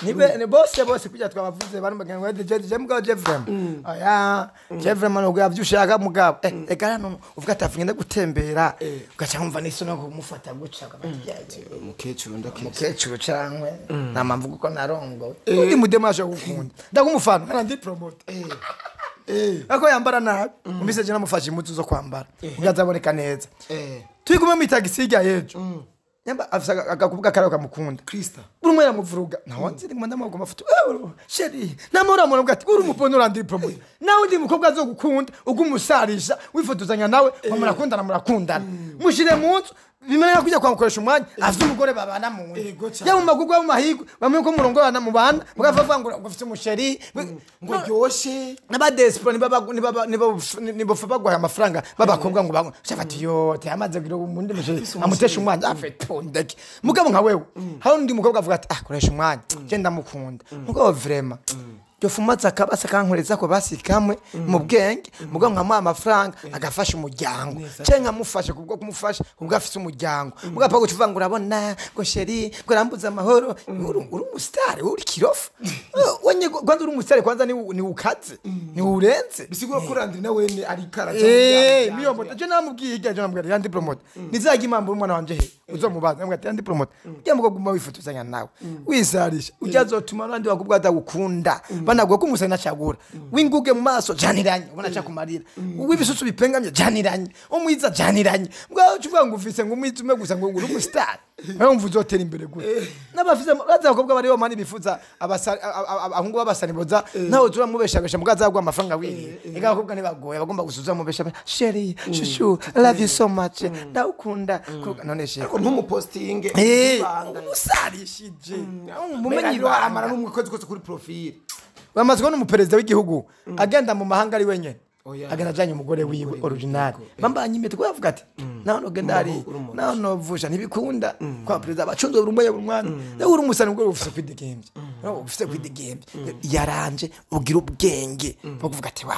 Nibe ni bose kujya twabavuze barambikanye ngo je mugabo je vraiment, oya, je vraiment nubwo yavyushaka mugabo, ega hano uvuga ati ngenda gutembera, ugaca wumva n'isoni no kumufata guca. Umukecuru ndaketse. Umukecuru cankwe nta mpamvu kuko narongowe. Undi mudemu aje gukunda, ndakumufana kana ndi promote ako yambara nabi, umbise je namufashe impuzu zo kwambara kugira azaboneka neza. Turi kumwe mu tagisi hirya y'ejo, nyamba afise agakobwa karaho kamukunda. Krista. Buri umwe yamuvuruga naho nzi ndimo ndamuha amafoto. Chéri namura mura ati uri umupono urandi promote, nawe undi mukobwa azogukunda ugumusarisha wifotozanya nawe ngo murakundana, murakundana, mushire mu nzu bimenya kujya kwamukoresha umwanya afite umugore babana mu nzu. Ego cyane. Yaba mu magugu, mu mahigwe bamwe ko murongorana mu bana mukavuga ngo ufite umuchéri ngo ryoshe. N'abadespo niba baguhaye amafaranga b'abakobwa ngo banywe shafati yo teyamaze kugira umundi muchéri amutesha umwanya afite ndeke. Mugabo nka wewe hari undi mukobwa avuga ati ah, koresha umwanya, je ndamukunda mugabo vraiment yofumaza akabasa kankoreza ko basi kamwe mu bwenge, mugabo nkamuha amafaranga agafasha umuryango, cyangwa nkamufasha kubwo kumufasha ubwo afise umuryango. Mugabo apfa guca uvuga ngo urabona ngo chéri ngo arambuza amahoro. Uri umusitari, uri kirofa wenye kwanza, uri umusitari kwanza ni ukaze ni urenze. Bisigura ko Landry nawe ni ari karaja. Miyo moto je namubwiye hirya, je namubwiye yandi promote nizaga impamvu umwana wanje he uzomubaza, namubwiye ati yandi promote ujya mukobwa guma wifotozanya nawe wisarisha ujya azotuma n'abandi bakobwa batagukunda banaguye ko umusani nacagura w'inguge mu maso janiranye ubona acakumarira, w'ibisusu bipengamye janiranye, umwiza janiranye. Mbwa ucuvuga ngo ufise ngo umwiza umwe gusa ngo uri umusitari, nawe wumva uzotera imbere gute? N'abafise baza abakobwa bariho mani bifuza abahungu b'abasani boza nawe turamubeshabesha mugaza azaguha amafaranga wiriye. Ega abakobwa ntibagoye, bagomba gusuza mubesha chéri, chouchou, I love you so much, ndawukunda. None chéri Ariko ntumupostinge. Ibanga. Umusarishije mumenyi mumenyi ibanga. Amara n'umwe kwezi kose kuri profile. Bamaze kubona umuperezida w'igihugu agenda mu mahanga ari wenyene, Oya. agenda ajanye umugore wiwe original, bambanye impeta, kuko yavuga ati naho nogenda hari naho novusha ntibikunda kwa perezida bacunzwe buri umwanya buri mwanya. Nawe uri umusani ubwo ufise kwidegemvya, nawe ufise kwidegemvya yaranje ugira ubwenge bwo kuvuga ati wa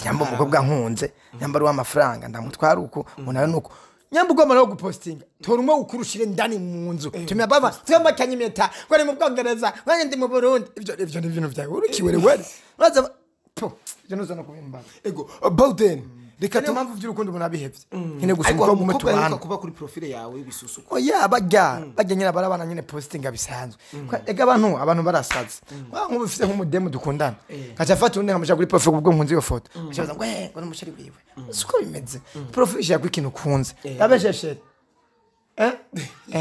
nyamba umukobwa nkunze, nyamba ari uw'amafaranga ndamutwara uko unawe nuko nyamba ugomba no gupostinga, tora umwe ukurushire ndani mu nzu tumya baba twambakanye impeta ngo ari mu Bwongereza ngo ndi mu Burundi. Ivyo ni ibintu byawe uri kiwerewere uraza po ivyo nuza no kubimba. Ego Bawden, reka niyo mpamvu by'urukundo umuntu abihevye nyine gusa Ariko hari umukobwa umwe umukobwa tubana. aheruka kuba kuri profile yawe y'ibisusu. Oya, bajya nyine barabana nyine postinga bisanzwe. Ega abantu barasaze. Wa nkubu ufise nk'umudemu dukundana nkaca afata undi nkamushyira kuri profile ubwo nkunze iyo foto, nkaca ngo eh ngo n'umuchéri wiwe. Siko bimeze, profile ishyira kuri ikintu ukunze yabesheshe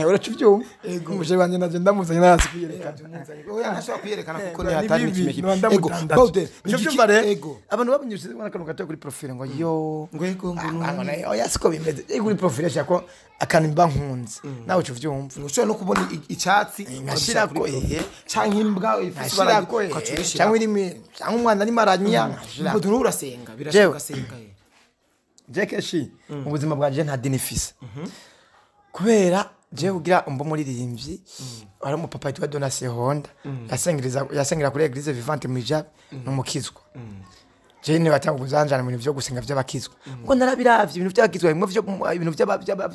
uraca ubyumva umuchéri wanjye naje ndamuzanye narazi kuyerekana. Oya, ntashobora kuyerekana kuko ni Ni hatari. bibi, Ni kimwe. niba Ego ndamudandaje. Bawden. Uca ubyumva rero Ego. Abantu babinyuze ubona akantu gato kuri profile ngo yo Ngo ego ngo Ah, ngo nayo, oya, siko bimeze. Kuri profile yashaka ko akantu mba nkunze nawe uca uvyumva. Ushobora no kubona icyatsi Nkashirako, ukabishyira kuri profile. Canke imbwa ifise ibara nkashirako ukaca urishirako. Cyangwa irimi cyangwa umwana arimo aranya nkashirako. Ubwo urasenga Jewe. birashoboka ugasenga ye. Je kenshi mu buzima bwanje nta dini mfise, kubera je kugira umba umuririmbyi wari umupapa yitwa Donatien Honda yasengera kuri Eglise Vivante mu Ijabe, n'umukizwa. Je ni batanga kuzanjana mu bintu vyo gusenga vy'abakizwa ngo narabiravye ibintu vy'abakizwa bimwe vyo ibintu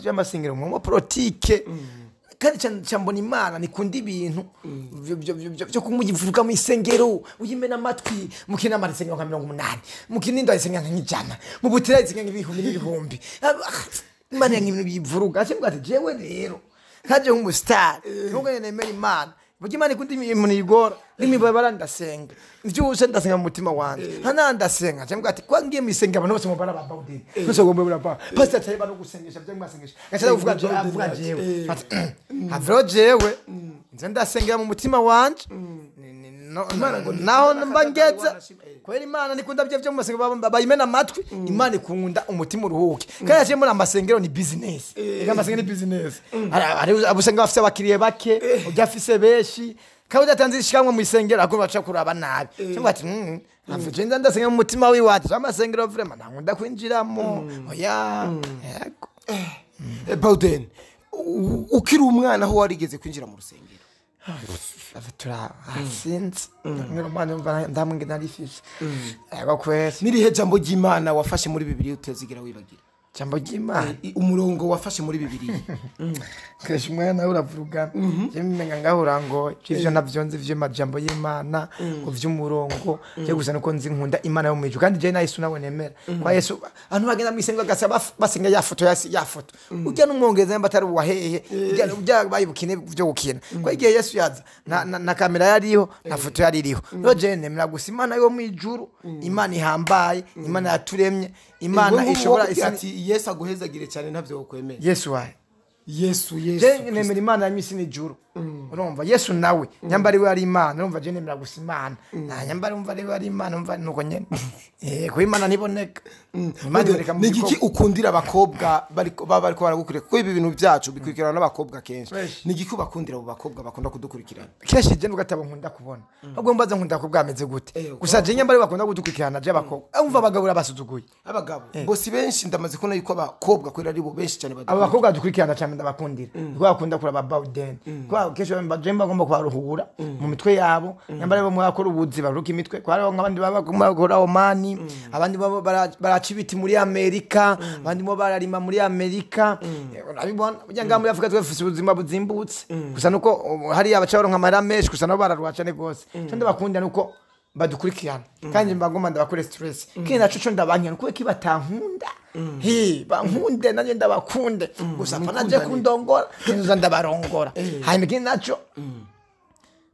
vy'amasengero mu politike, kandi cyambona Imana nikunda ibintu vyo kumuyivuga mu isengero uyimena amatwi. Mu Kinama isengero nka 80, mu Kinindo isenga nka 100, mu Butira isenga nk'ibihumbi n'ibihumbi. Imana yanka ibintu bivuruga. Aca ati jewe rero nkaje nk'umustar nubwo nemera Imana. Burya Imana ikunda umuntu yigora. Nimibabara ndasenga. Mvyuse ndasenga mu mutima wanje. Hana ndasenga. Cyangwa ati kwa ngiye misenga abantu bose mubara ba Bawden. Nose ngo mbura ba. Pastor atari bano gusengesha byo mwasengesha. Gacha kuvuga je avuga jewe. Avro jewe. Nze ndasengera mu mutima wanje. Imana ngo naho mba ngeze. Kweri Imana nikunda byo byo mumasenga bayimena amatwi. Imana ikunda umutima uruhuke. Kandi yaciye muri amasengero ni business. Ega amasengero ni business. Ari abusenga bafise abakiriye bake, ujya afise beshi. Kandi udatanze ishikamwe mu isengero agomba baca kuraba nabi. Cyangwa ati avuje ndasenga mu mutima wiwacu. Amasengero vraiment ntankunda kwinjiramo. Oya. Yego. Bawden, ukiri umwana aho warigeze kwinjira mu rusengero? Tura sinzi ngiromane umva ndamwe narifise. Yego kwese. Nirihe jambo ry'Imana wafashe muri Bibiliya utazigira wibagira? Jambo ry'Imana umurongo wafashe muri Bibiliya. Kesha umwana uravuga je mmenga ngahura ngo ivyo navyo nzi ivyo majambo y'Imana ngo vy'umurongo je gusa nuko nzi nkunda Imana yo mwijuru kandi je na Yesu nawe nemera kwa Yesu abantu bagenda mwisenga gasaba basenga ya foto ya foto ujya n'umwongeza yamba atari uwahehe ujya bayibukine byo gukina kwa igihe Yesu yaza na kamera yariho na foto yaririho no je nemera gusa Imana yo mwijuru Imana ihambaye Imana yaturemye Imana ishobora ati Yesu aguhezagire cyane ntavyo wokwemera Yesu wae Yesu je nemera Imana yamisi n'ijuru urumva Yesu nawe nyambari we ari Imana urumva je nemera gusa Imana na nyambari umva ari we ari Imana umva nuko nyene ko Imana ntiboneka Imana iboneka mu nigiki ukundira abakobwa bariko bariko baragukurikira kuko ibi bintu byacu bikurikirana n'abakobwa kenshi nigiki ubakundira abo bakobwa bakunda kudukurikirana kenshi je nugatabo nkunda kubona ahubwo mbaza nkunda ko bwameze gute gusa je nyambari bakunda kudukurikirana je abakobwa umva abagabo urabasuzuguye abagabo bosi benshi ndamaze kubona yuko abakobwa kwera ari bo benshi cyane abo bakobwa dukurikirana cyane ndabakundira kuko bakunda kuraba Bawden kwa kesho mba bagomba kubaruhura mu mitwe yabo nyambare bo mwakora ubuzi baruka imitwe kwa hariho nk'abandi baba bakora Omani abandi baba baraca ibiti muri Amerika abandi bo bararima muri Amerika urabibona burya ngaha muri Afrika twefise ubuzima buzimbutse gusa nuko hari abaca baronka amahera menshi gusa nabo bararwa cyane gose cyo ndabakunda nuko badukurikirana kandi mbagomba ndabakore stress kandi naco cyo ndabankira nuko kibatankunda hi bankunde nanje ndabakunde gusa pa naje kundongora nza ndabarongora hanyuma ikindi naco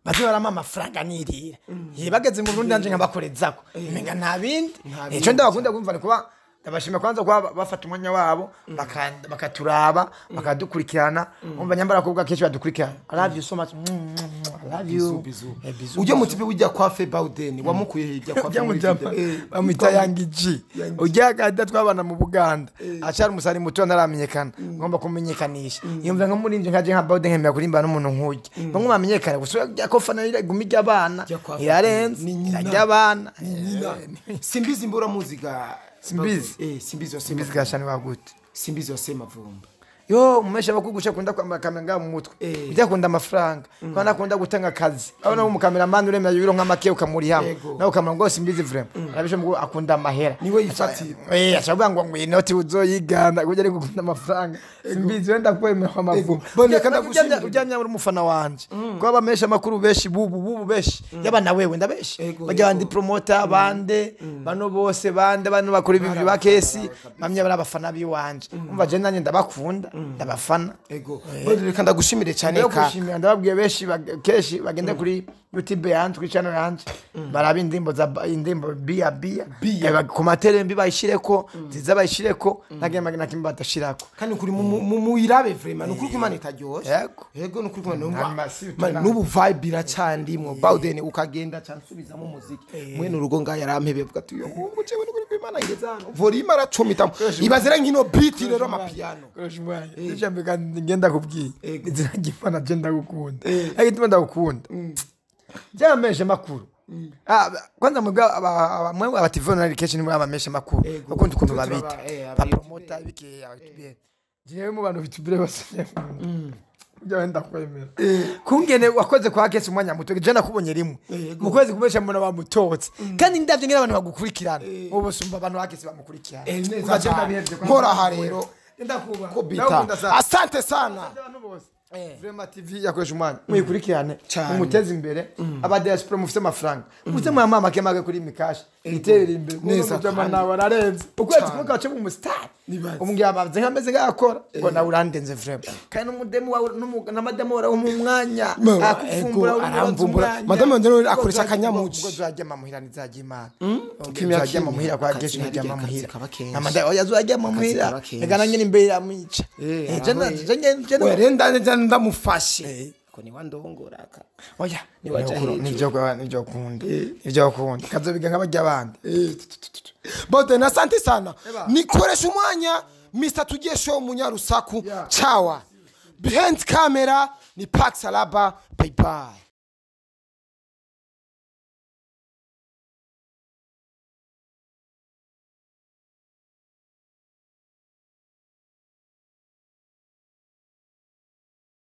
baze barama amafaranga nirira bageze mu Burundi nanje nkabakorezako menga nta bindi ico ndabakunda kumva ni kuba ndabashima kwanza kuba bafata umwanya wabo bakaturaba bakadukurikirana umva nyambara kubwa kenshi badukurikirana I love you so much I love you ujye mutipe ujya kwa Fe Bawden wamukuye hirya kwa Fe bamwita Yangi G ujya gada twabana mu Buganda achari umusari muto ntaramenyekana ngomba kumenyekanisha yumva nko muri nje nkaje nka Bawden nkemera kurimba n'umuntu nkujya bamwe bamenyekana gusa ujya ko fana igumi ry'abana irarenze irajya abana Simbizi mbura muziga Simbizi Simbizi Simbizi gashani wagute Simbizi wasemavumba yo mumesha bakugusha kunda kwambara kamera ngaho mu mutwe ujya kunda amafaranga kandi akunda gutanga akazi abona mu cameraman uremera yuro nk'amake ukamuri hamwe nawe ukamara ngo Simbizi vraiment arabisha ngo akunda amahera niwe yifatira ashavuga ngo ngo inoti uzoyigana kujya ari gukunda amafaranga Simbizi wenda kwemera amavumba boneka ndagushimira ujya uri umufana wanje ko abamesha makuru beshi bubu beshi yaba na wewe ndabeshi bajya bandi promoter bande bano bose bande bano bakora ibi bakesi bamye bari abafana biwanje umva je nanye ndabakunda ndabafana ego reka ndagushimire cyane ka ndagushimira ndababwiye beshi keshi bagende kuri YouTube yanje kuri channel yanje baraba indimbo za indimbo bia bia komatere mbi bayishireko nziza bayishireko nagema nakimba badashirako kandi kuri mu irabe vraiment nukuri ko Imana itaryoshe yego yego nukuri ko Imana nubu vibe iracandimwo Bawden ukagenda cansubizamo umuziki mwene urugo nga yarampebe avuga ati yo mungu cewe nukuri ko Imana ngeze hano volume aracumitamo ibazira nkino beat rero amapiano ijambo kandi ngenda kubwiye izina ry'Imana je ndagukunda ariko ituma ndagukunda byameshe makuru kwanza mwebwe aba TV na education muri abameshe makuru bakunda ukuntu babita bapromota biki abatubere jewe mu bantu bitubere bose byo wenda kwemera kungene wakoze kwa kese umwanya muto je nakubonye rimwe mu kwezi kumesha mbona bamutotse kandi ndavye ngene abantu bagukurikirana ubu sumba abantu bakese bamukurikirana nkora aha rero ndakuba kubita asante sana Vrema TV yakoresha umwanya muyikurikirane mumuteze imbere aba diaspora mufite amafaranga muze mama make make kuri mikashi iterera imbere neza nawe ararenze ukwezi kumwe kace mu star Nibaze. Umbwira amaze nkameze ngakora ngo nawe urandenze vraiment, kandi n'umudemu wawe na madamu wawe mu mwanya Mama, akuvumbura. ego, Uri aramvumbura. umwanya. Madamu wanje nawe Ubwo akoresha akanyamuci. Ubwo zajya muhira nizajya Imana. Kimya Zajya kimya. muhira kwa Akazi Geshe harya nijya akazi muhira. kaba kenshi. Na madamu oya zajya muhira. kaba kenshi. Ega nanjye imbere iramwica. Eh, Je na- araho, je je Oya, rero ndamufashe ko niwa ndongora aka. Oya, Niwaja hejuru. nivyo kunda, nivyo kunda kazobiga nk'abarya abandi. Bode na asante sana. Eba. Nikoresha umwanya Mr Tugiye Show Munyarusaku. Yeah. Chawa behind camera ni Pax Alaba. Bye bye.